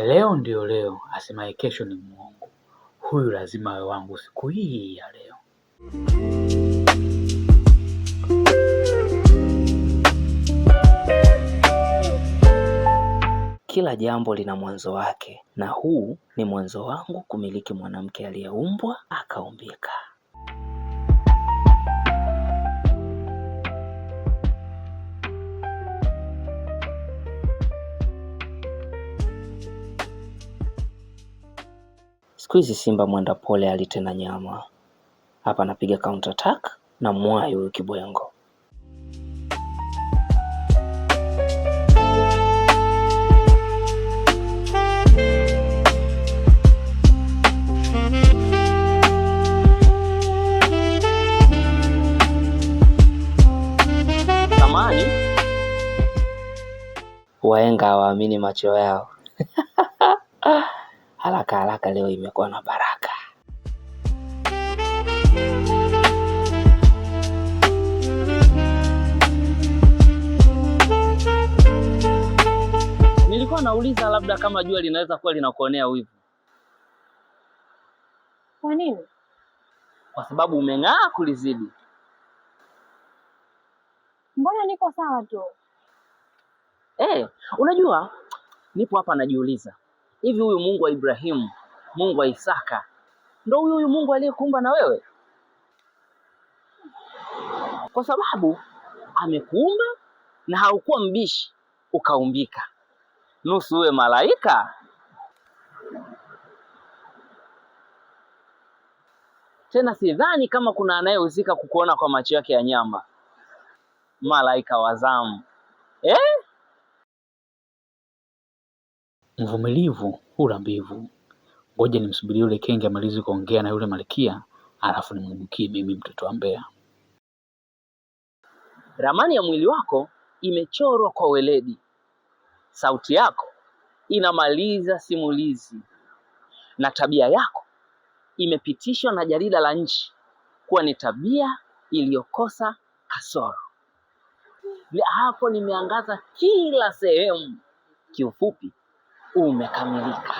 Leo ndio leo, asemaye kesho ni muongo. Huyu lazima awe wangu siku hii ya leo. Kila jambo lina mwanzo wake, na huu ni mwanzo wangu kumiliki mwanamke aliyeumbwa akaumbika. Siku hizi Simba mwenda pole alitena nyama. Hapa napiga counter attack na mwai huyu kibwengo. Samani, Wahenga hawaamini macho yao. Haraka haraka leo imekuwa na baraka. Nilikuwa nauliza labda kama jua linaweza kuwa linakuonea wivu. Kwa nini? Kwa sababu umeng'aa kulizidi. Mbona niko sawa tu. Unajua nipo hapa najiuliza, hivi huyu Mungu wa Ibrahimu, Mungu wa Isaka, ndo huyu huyu Mungu aliyekuumba na wewe? Kwa sababu amekuumba na haukuwa mbishi ukaumbika, nusu uwe malaika. Tena sidhani kama kuna anayehusika kukuona kwa macho yake ya nyama, malaika wa zamu eh? Mvumilivu hula mbivu. Ngoja nimsubirie yule kenge amalize kuongea na yule malkia, alafu nimwibukie mimi mtoto wa Mbeya. Ramani ya mwili wako imechorwa kwa weledi, sauti yako inamaliza simulizi, na tabia yako imepitishwa na jarida la nchi kuwa ni tabia iliyokosa kasoro. Hapo nimeangaza kila sehemu. Kiufupi, umekamilika.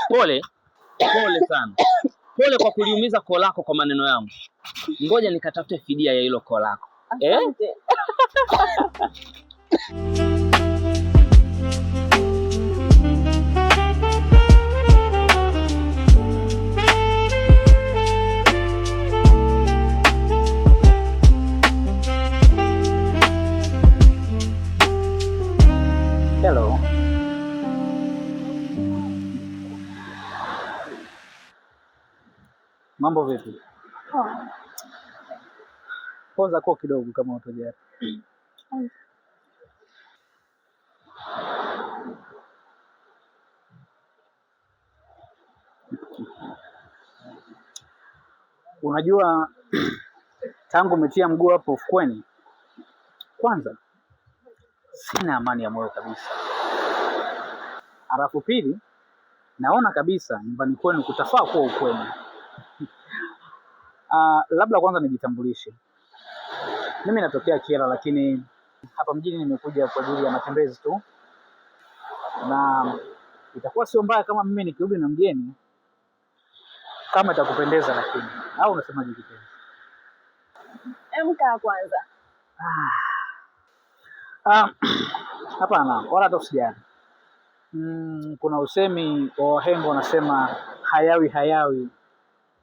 Pole pole sana, pole kwa kuliumiza koo lako kwa maneno yangu. Ngoja nikatafute fidia ya hilo koo lako eh? Asante. Hello. Mambo vipi? Poa. Poza koo kidogo kama utojali. Unajua, tangu umetia mguu hapo ufukweni, kwanza sina amani ya moyo kabisa. Halafu pili, naona kabisa nyumbani kwenu kutafaa kuwa ukweni. Labda kwanza nijitambulishe. Mimi natokea Kyela, lakini hapa mjini nimekuja kwa ajili ya matembezi tu, na itakuwa sio mbaya kama mimi nikirudi na mgeni, kama itakupendeza. Lakini au unasemaje kipenzi? Emkaa kwanza. Hapana, wala hata usijali. Kuna usemi wa wahenga wanasema hayawi hayawi,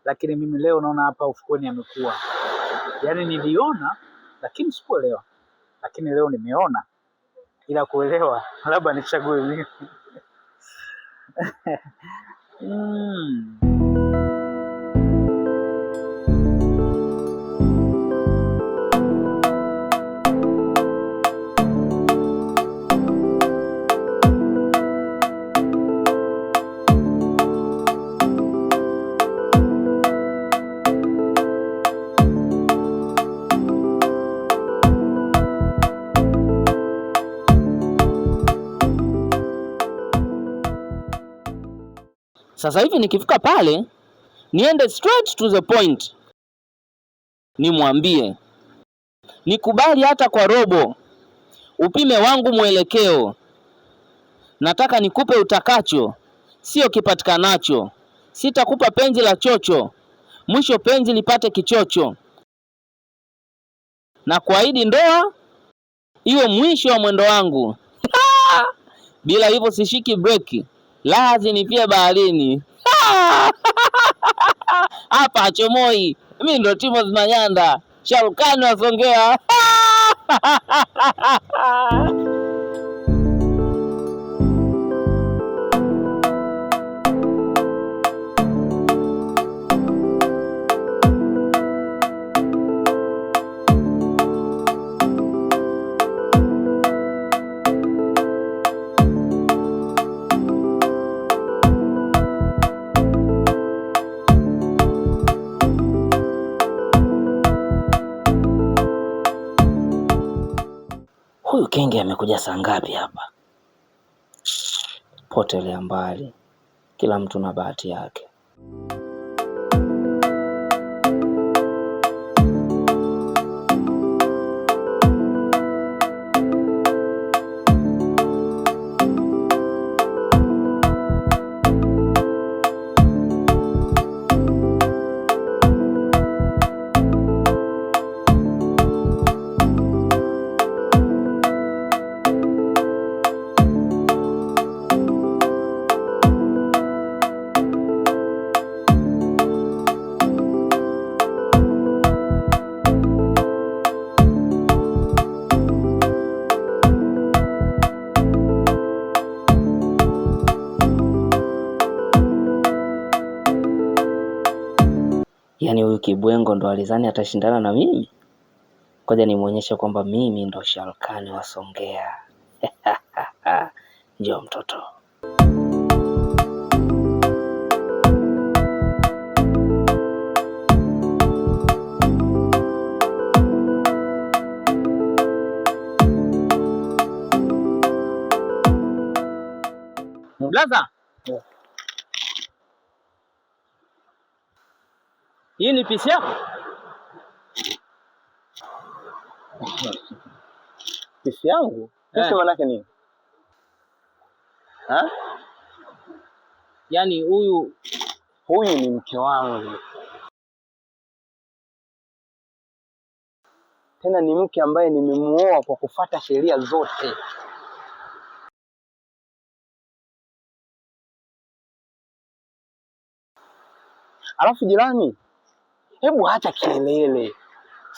lakini mimi leo naona hapa ufukweni amekuwa. Yaani niliona lakini sikuelewa, lakini leo nimeona, ila kuelewa labda nichague mimi. Sasa hivi nikifika pale niende straight to the point, nimwambie nikubali hata kwa robo, upime wangu mwelekeo, Nataka nikupe utakacho, sio kipatikanacho. Sitakupa penzi la chocho, mwisho penzi lipate kichocho. Na kuahidi ndoa iwe mwisho wa mwendo wangu. Bila hivyo sishiki breki, lazi nifie baharini. Hapa achomoi, mi ndo Timothy Manyanda, Sharukani wa Songea. Huyu kenge amekuja saa ngapi hapa? Potelea mbali, kila mtu na bahati yake. Yaani huyu kibwengo ndo alizani atashindana na mimi? Ngoja nimwonyeshe kwamba mimi ndo Sharukani wa Songea. Njoo mtoto. Blaza, hii ni pisi yako? Pisi yangu? Pisi Eh. maana yake nini? Ha? Yaani huyu Huyu ni mke wangu, tena ni mke ambaye nimemuoa kwa kufata sheria zote. Alafu jirani, hebu acha kelele,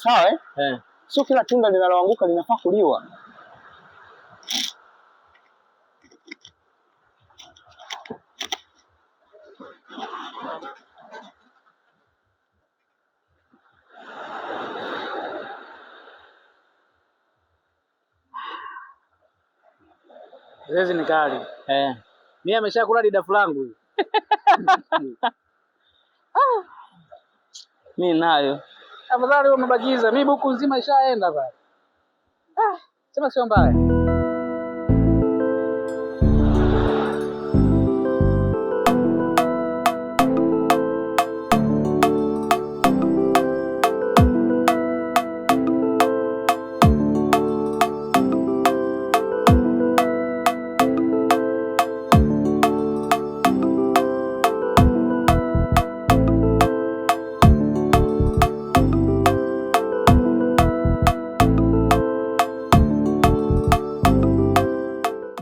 sawa eh? eh. Sio kila tunda linaloanguka linafaa kuliwa. Zezi ni kali. Eh. Mimi ameshakula didafu langu huyu. Mi nayo Afadhali wewe umebakiza, mimi buku nzima ishaenda pale. Ah, sema sio mbaya.